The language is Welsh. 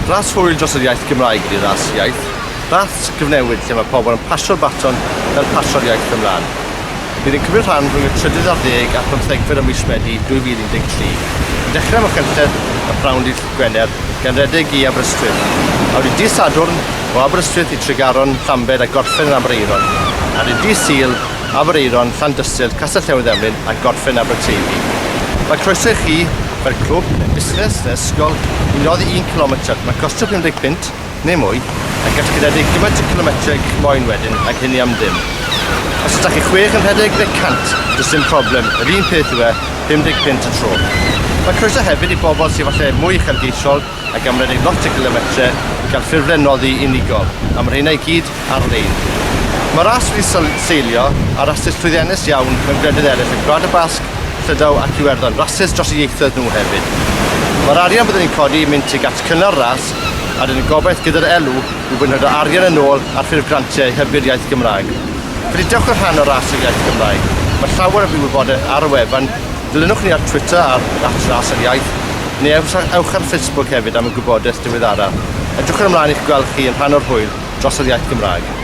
Ras hwyl dros yr iaith Gymraeg ydy Ras Iaith. Ras gyfnewid lle mae pobl yn pasio'r baton fel pasio'r iaith ymlaen. Bydd yn cymryd rhan rhwng y trydydd ar ddeg a'r pymthegfed o mis Medi 2013. Yn dechrau ym Machynlleth y pnawn dydd Gwener gan redeg i Aberystwyth. A wedyn dydd Sadwrn o Aberystwyth i Tregaron, Llambed a gorffen yn Aberaeron. A wedyn dydd Sul, Aberaeron, Llandysul, Castell Newydd Emlyn a gorffen Aberteifi. Mae croeso i chi, fel clwb, neu busnes, neu ysgol, i noddi un cilometr. Mae'n costio 50 punt, neu mwy, a gallwch chi redeg gymaint o cilometrau ag chi moyn wedyn, ac hynny am ddim. Os ydych chi chwech yn rhedeg neu 100, does dim problem, yr un peth yw e, 50 punt y tro. Mae croeso hefyd i bobl sydd falle mwy uchelgeisiol ac am redeg lot o gilometrau i gael ffurflen noddi unigol, a mae rheina i gyd ar-lein. Mae'r ras wedi seilio ar rasys llwyddiannus iawn mewn gwledydd eraill yn Gwlad y Basg, Llydaw ac Iwerddon, rasys dros y ieithoedd nhw hefyd. Mae'r arian byddwn ni'n codi yn mynd tuag at cynnal ras, a dyn ni'n gobaith gyda'r elw yw bod yn rhoi arian yn ôl ar ffurf grantiau i hybu'r iaith Gymraeg. Felly dewch yn rhan o ras yr iaith Gymraeg. Mae llawer o wybodaeth ar y wefan, dilynwch ni ar Twitter ar @rasyriaith, neu ewch ar Facebook hefyd am y gwybodaeth diweddara. Edrychwn ymlaen i'ch gweld chi yn rhan o'r hwyl dros yr iaith Gymraeg.